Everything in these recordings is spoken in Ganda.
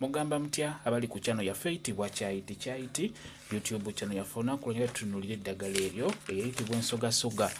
Mugamba mutya abali ku channel yaffe eyitibwa Kyayiti Kyayiti YouTube channel yaffe. Olunaku lwaleero tutunuulira eddagala eryo eriyitibwa ensogasoga.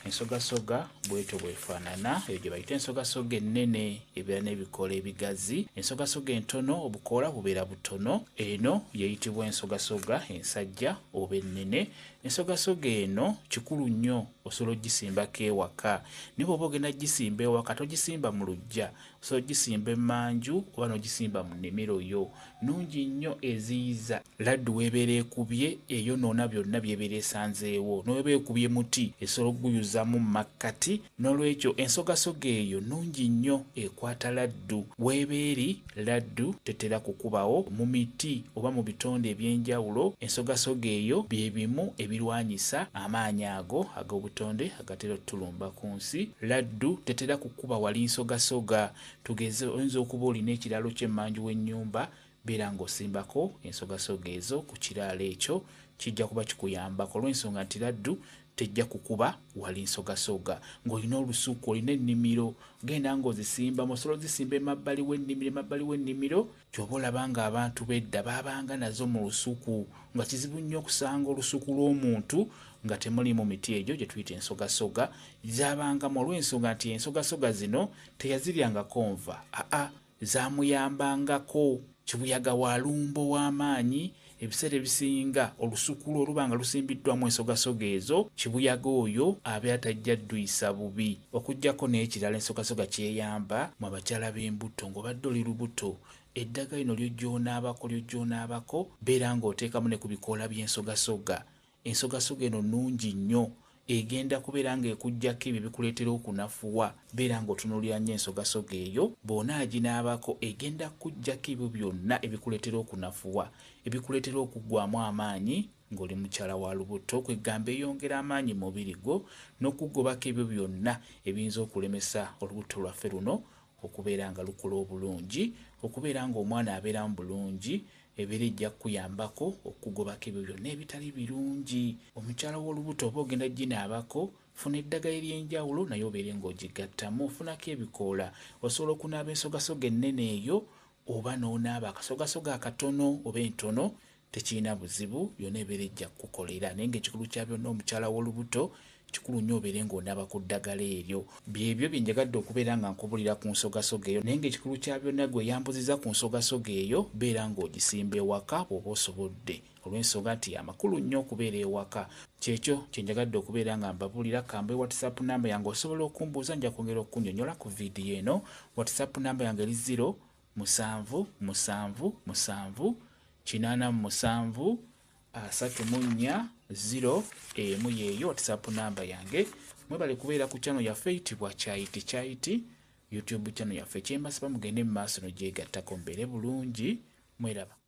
Ensogasoga bwetyo bwefaanana, eyo gye bayita ensogasoga ennene ebeera n'ebikoola ebigazi. Ensogasoga entono obukoola bubeera butono. Eno y'eyitibwa ensogasoga ensajja oba ennene. Ensogasoga eno kikulu nnyo osobola ogisimbako ewaka, naye bw'oba ogenda gisimba ewaka togisimba mu luggya, osobola ogisimba emmanju oba n'ogisimba mu nnimiro yo. Nnungi nnyo eziyiza laddu w'ebeera ekubye eyonoona byonna by'ebeera esanzeewo, n'weba ekubye muti esobola okuguyuzamu mu makkati. N'olwekyo ensogasoga eyo nnungi nnyo ekwata laddu. W'eba eri laddu tetera kukubawo. Mu miti oba mu bitonde eby'enjawulo ensogasoga eyo bye bimu ebirwanyisa amaanyi ago ag'obutonde agatera ottulumba ku nsi. Laddu tetera kukuba wali nsogasoga. Tugeze oyinza okuba olina ekiraalo ky'emmanju w'ennyumba, beera ng'osimbako ensogasoga ezo ku kiraalo ekyo, kijja kuba kikuyambako olw'ensonga nti laddu tejja kukuba wali nsogasoga. Ng'olina olusuku, olina ennimiro, genda ng'ozisimbamu, osobola ozisimba emabbali w'ennimiro, emabbali w'ennimiro. Ky'oba olaba ng'abantu b'edda baabanga nazo mu lusuku, nga kizibu nnyo okusanga olusuku lw'omuntu nga temuliimu miti egyo gye tuyita ensogasoga. Zaabangamu olw'ensonga nti ensogasoga zino teyaziryangako nva, aa zaamuyambangako. Kibuyaga wa lumbo w'amaanyi, ebiseera ebisinga olusuku lwo oluba nga lusimbiddwamu ensogasoga ezo, kibuyaga oyo abeera tajja dduyisa bubi. Okuggyako n'ekirala ensogasoga kyeyamba mu abakyala b'embuto, ng'obadde oli lubuto, eddagala lino ly'ojja onaabako ly'ojja onaabako, beera ng'oteekamu ne ku bikoola by'ensogasoga. Ensogasoga eno nnungi nnyo, egenda kubeera ng'ekuggyako ebyo ebikuleetera okunafuwa. Beera ng'otunuulira nnyo ensogasoga eyo, bw'onaaginaabako egenda kukuggyako ebyo byonna ebikuleetera okunafuwa, ebikuleetera okuggwaamu amaanyi ng'oli mukyala wa lubuto. Kwegamba eyongera amaanyi mu mubiri gwo n'okugobako ebyo byonna ebiyinza okulemesa olubuto lwaffe luno okubeera nga lukula obulungi, okubeera ng'omwana abeeramu bulungi. Ebeera ejja kukuyambako okugobako ebyo byonna ebitali birungi. Omukyala w'olubuto oba ogenda ginaabako, funa eddagala ery'enjawulo naye obeere ng'ogigattamu, ofunako ebikoola. Osobola okunaaba ensogasoga ennene eyo oba n'onaaba akasogasoga akatono oba entono, tekirina buzibu, byonna ebeera ejja kukukolera. Naye ng'ekikulu kya byonna omukyala w'olubuto kikulu nnyo obeere ng'onaaba ku ddagala eryo. Byebyo bye njagadde okubeera nga nkubulira ku nsogasoga eyo. Naye ng'ekikulu kya byonna gwe yambuziza ku nsogasoga eyo, beera ng'ogisimba ewaka bw'oba osobodde, olw'ensonga nti amakulu nnyo okubeera ewaka. Kyekyo kye njagadde okubeera nga mbabuulira. Kambe WhatsApp namba yange osobola okumbuuza, nja kwongera okunnyonnyola ku vidiyo eno. WhatsApp namba yange eri 0 7 7 7 87 34 0 emu, yeeyo WhatsApp namba yange. Mwebale kubeera ku channel yaffe eyitibwa Kyayiti Kyayiti YouTube channel yaffe. Kyembasaba mugende mu maaso nogyegattako, mbeere bulungi, mweraba.